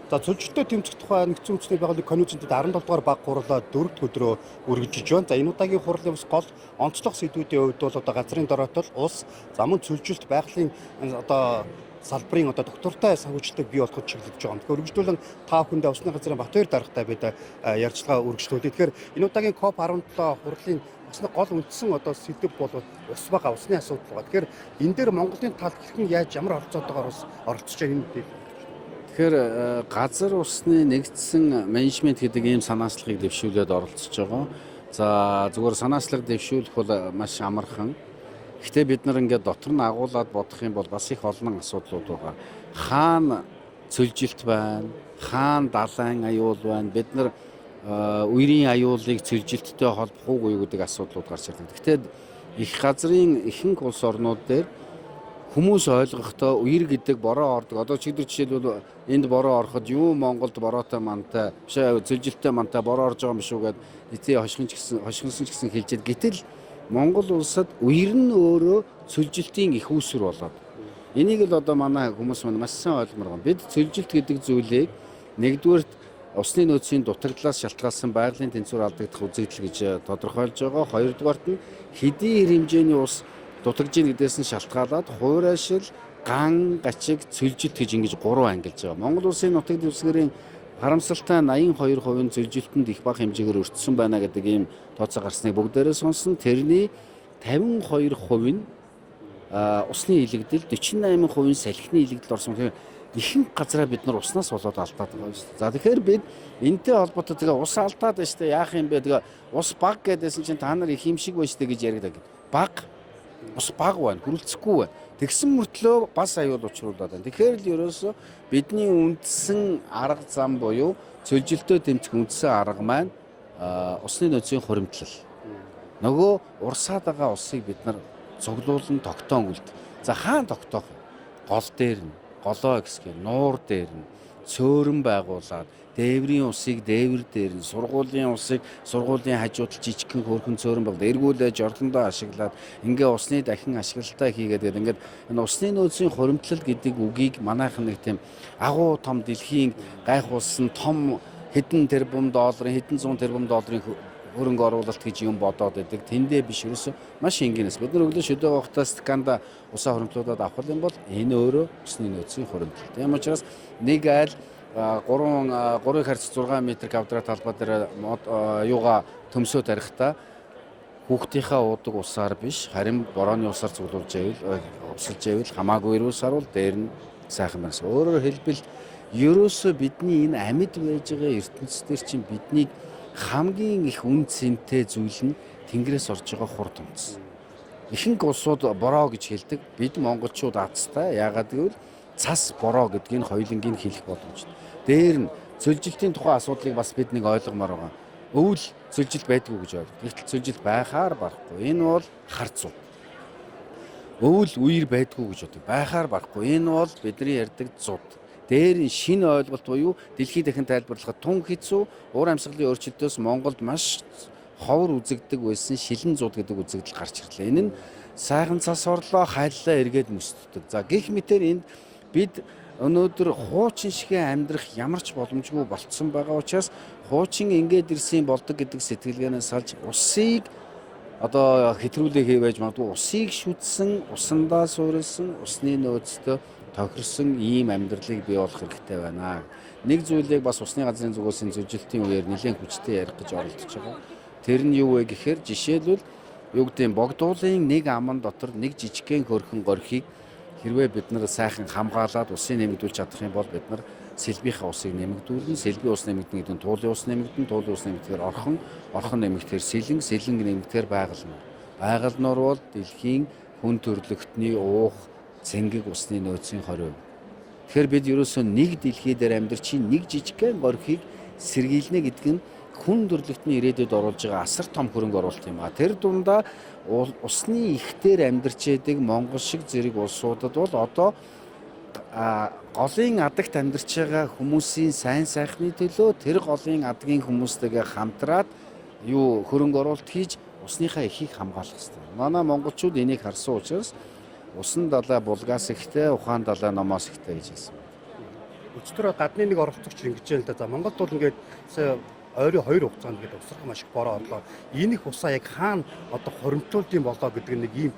За, цөлжилтөө тэмцэх тухай Нэгдсэн Үндэсний Байгууллагын конвенцэнд 17 дугаар баг хурлаа 4 дахь өдрөө үргэлжиж байна. За, энэ удаагийн хурлын бас гол онцлог сэдвүүдийн хувьд бол одоо газрын дороотол, ус, за мөн цөлжилт, байгалийн одоо салбарын одоо доктортой санхүүжилтийг бий болгох чиглэж байгаа юм. Тэгэхээр үргэлжлүүлэн та бүхэндээ усны газрын Батбаяр даргатай бид ярилцлага үргэлжлүүлье. Тэгэхээр энэ удаагийн COP 17 хурлын бас нэг гол үндсэн одоо сэдэв бол ус байгаа, усны асуудал байгаа. Тэгэхээр энэ дээр Монголын талд хэрхэн яаж ямар оролцоотойгоор ус оролцож байгаа юм бэ? Тэгэхээр газар усны нэгдсэн менежмент гэдэг ийм санаачлагыг дэвшүүлээд оролцож байгаа. За, зүгээр санаачлаг дэвшүүлэх бол маш амархан. Гэхдээ бид нар ингээд дотор нь агуулад бодох юм бол бас их олон асуудлууд байгаа. Хаана цөлжилт байна, хаана далайн аюул байна. Бид нар үерийн аюулыг цөлжилттэй холбох уугүй юу гэдэг асуудлууд гарч ирдэг. Гэхдээ их газрын ихэнх улс орнууд дээр хүмүүс ойлгохдоо үер гэдэг бороо ордог. Одоо чигдэр жишээлбэл энд бороо ороход юу Монголд бороотой мантай, биш цөлжилттэй мантай бороо орж байгаа юм шүү гэд эцээ хошигч гэсэн хошигнсон ч гэсэн хэлжээд, гэтэл Монгол улсад үер нь өөрөө цөлжилтийн их үүсвэр болоод энийг л одоо манай хүмүүс маань маш сайн ойлгомоор байна. Бид цөлжилт гэдэг зүйлийг нэгдүгээрт усны нөөцийн дутагдлаас шалтгаалсан байгалийн тэнцвэр алдагдах үзэгдэл гэж тодорхойлж байгаа. Хоёрдугаарт нь хэдийн хэр хэмжээний ус дутагдж ийн гэдээс нь шалтгаалаад хуурайшил, ган, гачиг, цөлжилт гэж ингэж гурван ангилж байгаа. Монгол улсын нутаг дэвсгэрийн харамсалтай 82% нь цөлжилтэнд их бага хэмжээгээр өртсөн байна гэдэг ийм тооцоо гарсныг бүгдээрээ сонсон. Тэрний 52% нь усны илэгдэл, 48% нь салхины илэгдэл орсон. Тэгэхээр ихэнх газараа бид нар уснаас болоод алдаад байгаа юм шүү дээ. За, тэгэхээр бид энэтэй холбоотой тэгээ ус алдаад байна шүү дээ. Яах юм бэ? Тэгээ ус баг гэдээсэн чинь та нар их юм шиг байна шүү дээ гэж яригдаа. Баг ус баг байна, хүрэлцэхгүй байна. Тэгсэн мөртлөө бас аюул учруулад байна. Тэгэхээр л ерөөсөө бидний үндсэн арга зам буюу цөлжилтөө тэмцэх үндсэн арга маань усны нөөцийн хуримтлал. Нөгөө урсаад байгаа усыг бид нар цуглуулан тогтоон үлд. За, хаана тогтоох вэ? Гол дээр нь, голоо хэсгээр, нуур дээр нь цөөрөн байгуулад дээврийн усыг дээвэр дээр нь, сургуулийн усыг сургуулийн хажууд жижигхэн хөөрхөн цөөрөн баг эргүүлээ жорлондоо ашиглаад ингээ усны дахин ашиглалтаа хийгээд гэдэг ингээд энэ усны нөөцийн хуримтлал гэдэг үгийг манайхан нэг тийм агуу том дэлхийн гайхуулсан том хэдэн тэрбум долларын, хэдэн зуун тэрбум долларын хөрөнгө оруулалт гэж юм бодоод байдаг. Тэндээ биш, ерөөсөө маш энгийнээс. Бид нар өглөө шөдөө гоохтой стаканда усаа хуримтлуулад авах юм бол энэ өөрөө усны нөөцийн хуримтлал. Тийм учраас нэг айл 3 3 харьц 6 м квадрат талбай дээр юугаа төмсөө тарихтаа хүүхдийнхээ уудаг усаар биш, харин борооны усаар цуглуулж байвал, усалж байвал хамаагүй эрүүл саруул дээр нь сайхан байна. Өөрөөр хэлбэл ерөөсөө бидний энэ амьд байж байгаа ертөнцийн чинь биднийг хамгийн их үн цэнтэй зүйл нь тэнгэрээс орж байгаа хур тунц. Ихэнх улсууд бороо гэж хэлдэг. Бид монголчууд азтай. Яагаад гэвэл цас бороо гэдгийг хоёулангийг хэлэх боломжтой. Дээр нь цөлжилтийн тухай асуудлыг бас бид нэг ойлгомоор байгаа. Өвөл цөлжилт байдгүй гэж ойлгох. Гэтэл цөлжилт байхаар барахгүй. Энэ бол хар зуд. Өвөл үер байдгүй гэж боддог. Байхаар барахгүй. Энэ бол бидний ярьдаг зуд. Дээр нь шинэ ойлголт буюу дэлхийд дахин тайлбарлахад тун хэцүү уур амьсгалын өөрчлөлтөөс Монголд маш ховор үзэгдэг байсан шилэн зуд гэдэг үзэгдэл гарч ирлээ. Энэ нь сайхан цас орлоо, хайллаа, эргээд мөсддөг. За, гэх мэтэр энд бид өнөөдөр хуучин шигээ амьдрах ямар ч боломжгүй болцсон байгаа учраас хуучин ингээд ирсэн болдог гэдэг сэтгэлгээнээс салж усыг одоо хэтрүүлээ хийвэж магадгүй усыг шүтсэн, усандаа суурилсан, усны нөөцтэй тохирсон ийм амьдралыг бий болох хэрэгтэй байна. Нэг зүйлийг бас усны газрын зүгээс зөвжилтийн үеэр нэлээд хүчтэй ярих гэж оролдож байгаа. Тэр нь юу вэ гэхээр жишээлбэл юу гэдэг богдуулын нэг аман дотор нэг жижигхэн хөрхөн горхийг хэрвээ бид нар сайхан хамгаалаад усын нэмэгдүүлж чадах юм бол бид нар сэлбийнхээ усыг нэмэгдүүлнэ. Сэлбийн ус нэмэгдэнэ гэдэг нь туулын ус нэмэгдэнэ, туулын ус нэмэгдэхээр орхон, орхон нэмэгдэхээр сэлэн, сэлэн нэмэгдэхээр байгаль нуур. Байгаль нуур бол дэлхийн хүн төрлөختний уух цэнгэг усны нөөцийн 20%. Тэгэхээр бид ерөөсөө нэг дэлхий дээр амьдарч нэг жижигхэн горхийг сэргийлнэ гэдэг нь хүн төрлөختний ирээдүйд оруулж байгаа асар том хөрөнгө оруулалт юм а. Тэр дундаа усны ихтер амьдарч байдаг Монгол шиг зэрэг улсуудад бол одоо голын адагт амьдарч байгаа хүмүүсийн сайн сайхны төлөө тэр голын адгийн хүмүүстэйгээ хамтраад юу хөрөнгө оруулалт хийж усныхаа эхийг хамгаалах хэрэгтэй. Манай монголчууд энийг харсан учраас усан далай булгаас ихтэй, ухаан далай номоос ихтэй гэж хэлсэн. Өчигдөр гадны нэг оролцогч ингэж юм л да. За, Монголд бол ингээд сая ойрын 2 хугацаанд ингээд усрах маш их бороо орлоо. Энэ их усаа яг хаана одоо хоримтлуулд юм болоо гэдэг нэг ийм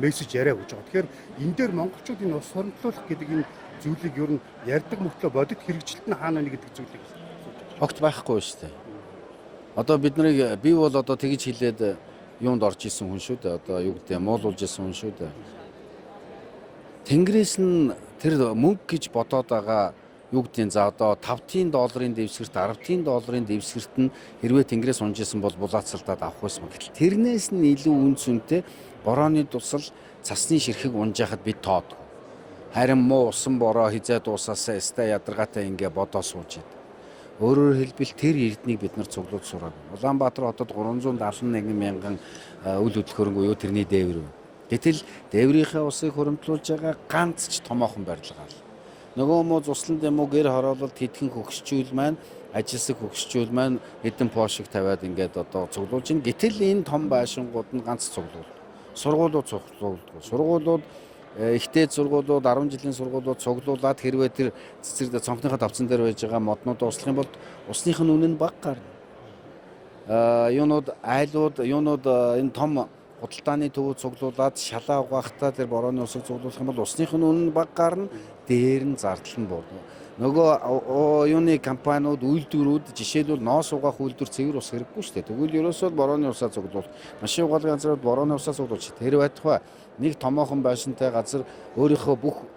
мессеж яриа өгч байгаа. Тэгэхээр энэ дээр монголчууд энэ ус хоримтлуулах гэдэг энэ зүйлийг ер нь ярьдаг мөртлөө бодит хэрэгжилт нь хаана байна гэдэг зүйлийг огт байхгүй шүү дээ. Одоо бид нарыг би бол одоо тэгж хэлээд юунд орж исэн хүн шүү дээ. Одоо юу гэдэг муулуулж исэн хүн шүү дээ. Тэнгэрээс нь тэр мөнгө гэж бодоод байгаа юу гэдгийг, за одоо 5 долларын дэвсгэрт, 10 долларын дэвсгэрт нь хэрвээ тэнгэрээс унж исэн бол булаацалдаад авах байсан. Гэтэл тэрнээс нь илүү үн цэнтэй борооны дусал, цасны ширхэг унж яхад бид тоодгүй. Харин муу усан бороо хизээ дуусаасаа эстэй ядаргаатай ингээ бодоо сууж идэв. Өөрөөр хэлбэл тэр эрднийг бид нар цуглуулж сураагүй. Улаанбаатар хотод 371 мянган үл хөдлөх хөрөнгө буюу тэрний дээвэр. Гэтэл дээврийнхээ усыг хуримтлуулж байгаа ганц ч томоохон барилга ал. Нөгөө муу зуслан дэм үү гэр хороололд хэдхэн хөгсчүүл маань, ажилсаг хөгсчүүл маань хэдэн пошиг тавиад ингээд одоо цуглуулж байна. Гэтэл энэ том байшингууд нь ганц цуглуул. Сургуулиуд цуглуулдаг. Сургуулиуд ихтэй сургуулиуд, 10 жилийн сургуулиуд цуглуулад хэрвээ тэр цэцэр цонхныхоо давцсан дээр байж байгаа моднууд услах юм бол усных нь үнэ нь бага гарна. Юунууд айлууд, юунууд энэ том худалдааны төвүүд цуглуулад шалаа угаахтаа тэр борооны усыг цуглуулах юм бол усных нь үнэ нь бага гарна, дээр нь зардал нь буурна. Нөгөө юуны компаниуд, үйлдвэрүүд жишээлбэл ноос угаах үйлдвэр цэвэр ус хэрэггүй шүү дээ. Тэгвэл ерөөсөө борооны усаа цуглуул. Машин угаалгын газрууд борооны усаа цуглуулж. Тэр байтугай нэг томоохон байшинтай газар өөрийнхөө бүх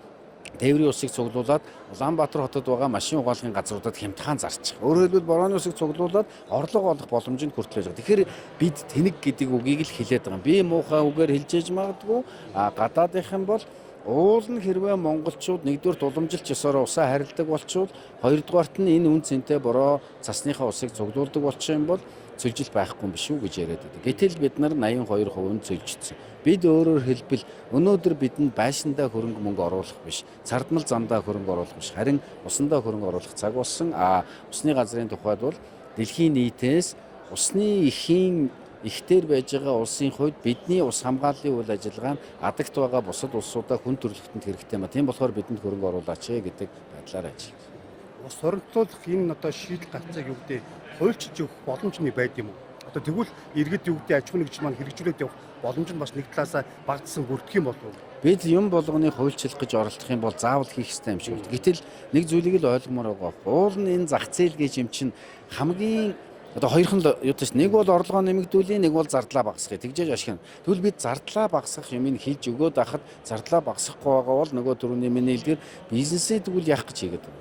тээврийн усыг цуглуулад Улаанбаатар хотод байгаа машин угаалгын газруудад хямдхан зарчих. Өөрөөр хэлбэл борооны усыг цуглуулад орлого олох боломжийг хүртэл байж байгаа. Тэгэхээр бид тэнэг гэдэг үгийг л хэлээд байгаа юм. Би муухай үгээр хэлжээж магадгүй. А гадаадынхан бол уул нь хэрвээ монголчууд нэгдүгээр уламжилт ёсороо усаа харилдаг болчвол, хоёрдугаарт нь энэ үн цэнтэй бороо цасныхаа усыг цуглуулдаг болчих юм бол цөлжил байхгүй юм биш үү гэж яриад байдаг. Гэтэл бид нар 82% нь цөлжсөн. Бид өөрөөр хэлбэл өнөөдөр бидэнд байшиндаа хөрөнгө мөнгө оруулах биш, цардмал замдаа хөрөнгө оруулах биш, харин усандаа хөрөнгө оруулах цаг болсон. А усны газрын тухайд бол дэлхийн нийтээс усны эхийн ихтер байж байгаа улсын хувьд бидний ус хамгааллын үйл ажиллагаа нь адагт байгаа бусад улсуудаа хүн төрөлхтөнд хэрэгтэй юм а. Тийм болохоор бидэнд хөрөнгө оруулаач гэдэг байдлаар ажиллана. Ус хуримтлуулах энэ одоо шийдэл гарцыг юу гэдэг хуульчилж өгөх боломж нэг байд юм уу? Одоо тэгвэл иргэд юу гэдэг аж ахуйн нэгжил маань хэрэгжүүлээд явах боломж нь бас нэг талаасаа багадсан бүрдэх юм болов уу? Бид юм болгоныг хуульчлах гэж оролдох юм бол заавал хийх ёстой юм шиг байна. Гэтэл нэг зүйлийг л ойлгомоор байгаа. Уул нь энэ зах зээл гэж юм чинь хамгийн одоо хоёрхан юутай ш. Нэг бол орлогоо нэмэгдүүлээ, нэг бол зардлаа багасгах. Тэгжээж ашигна. Тэгвэл бид зардлаа багасгах юмыг хийж өгөөд байхад зардлаа багасгахгүй байгаа бол нөгөө түрүүний миний хэлдгээр бизнесээ тэгвэл яах гэж хийгээд байна.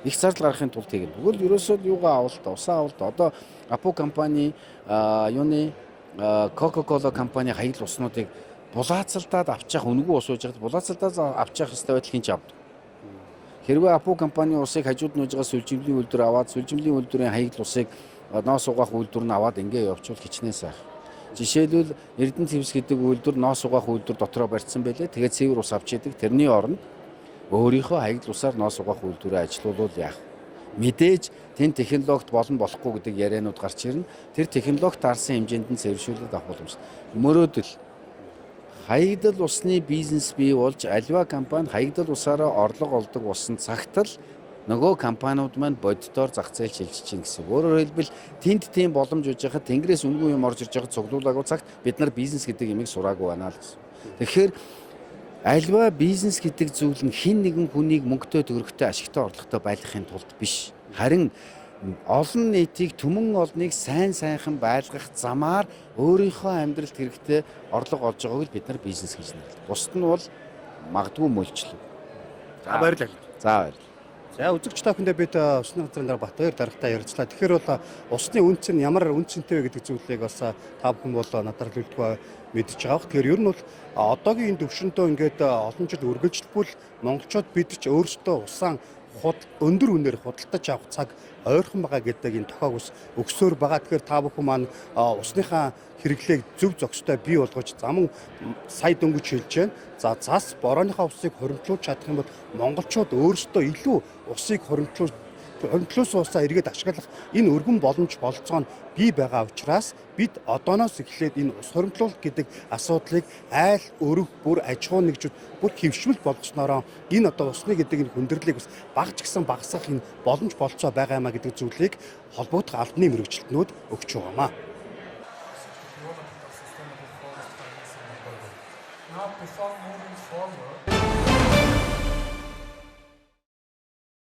Их зардал гаргахын тулд хийгээд. Тэгвэл ерөөсөө юугаа авал та, усаа авал та. Одоо Апу компани, юуны Coca-Cola компани хаягдл уснуудыг булаацалдаад авчих үнэгүй ус ууж байхад булаацалдаад авчих ёстой байдал хинч авдаг. Хэрвээ Апу компани усыг хажууд нь ууж байгаа сүлжимлийн үйлдвэр аваад сүлжимлийн үйлдвэрийн хаягдл усыг ноос угаах үйлдвэр нь аваад ингээ явуучвал хичнээн сайхан. Жишээлбэл Эрдэнэ зэвс гэдэг үйлдвэр ноос угаах үйлдвэр дотроо барьсан байлээ. Тэгээд цэвэр ус авч идэг. Тэрний оронд өөрийнхөө хаягдл усаар ноос угаах үйлдвэрээ ажилуулвал яах вэ? Мэдээж тэн технологид болно болохгүй гэдэг ярианууд гарч ирнэ. Тэр технологид таарсан хэмжээнд нь цэвэршүүлээд авах боломжтой. Мөрөөдөл хаягдал усны бизнес бий болж альва компани хаягдал усаараа орлого олдог болсон цагт л нөгөө компаниуд маань боддоор зах зээл шилжиж чинь гэсэн. Өөрөөр хэлбэл тэнд тийм боломж үж байхад тэнгэрээс үнгүй юм орж ирж байхад цуглуулаагүй цагт бид нар бизнес гэдэг юмыг сураагүй байна л гэсэн. Тэгэхээр альва бизнес гэдэг зүйл нь хэн нэгэн хүнийг мөнгөтэй төгрөгтэй ашигтай орлоготой байлгахын тулд биш. Харин олон нийтийг түмэн олныг сайн сайхан байлгах замаар өөрийнхөө амьдралд хэрэгтэй орлого олж байгааг л бид нар бизнес гэж нэрлэдэг. Бусд нь бол магадгүй мөлчлөг. За баярлалаа. За баярлалаа. За үзэгч та бүхэндээ бид усны газрын дараа Батбаяр даргатай ярилцлаа. Тэгэхээр бол усны үнэ чинь ямар үнэ цэнтэй вэ гэдэг зүйлийг бас та бүхэн бол надаар хэлдэггүй мэдж байгаа бох. Тэгэхээр ер нь бол одоогийн энэ төвшөндөө ингээд олон жил үргэлжлэхгүй монголчууд бид ч өөрсдөө усаан өндөр үнээр худалдаж авах цаг ойрхон байгаа гэдэг энэ тохиог ус өгсөөр байгаа. Тэгэхээр та бүхэн маань усныхаа хэрэглээг зөв зохистой бий болгож замун сая дөнгөж хэлж байна. За цас борооныхаа усыг хоримтлуулж чадах юм бол монголчууд өөрсдөө илүү усыг хоримтлуулж Хоригдлуулсан усаа эргээд ашиглах энэ өргөн боломж бололцоо нь бий байгаа учраас бид одооноос эхлээд энэ ус хоригдлуулалт гэдэг асуудлыг айл өрөг бүр аж ахуй нэгжүүд бүр хэвшмэл болгосноороо энэ одоо усны гэдэг энэ хүндрэлийг бас бага ч гэсэн багасгах энэ боломж бололцоо байгаа юм а гэдэг зүйлийг холбогдох албаны мэргэжилтнүүд өгч байгаамаа. Now, before moving forward,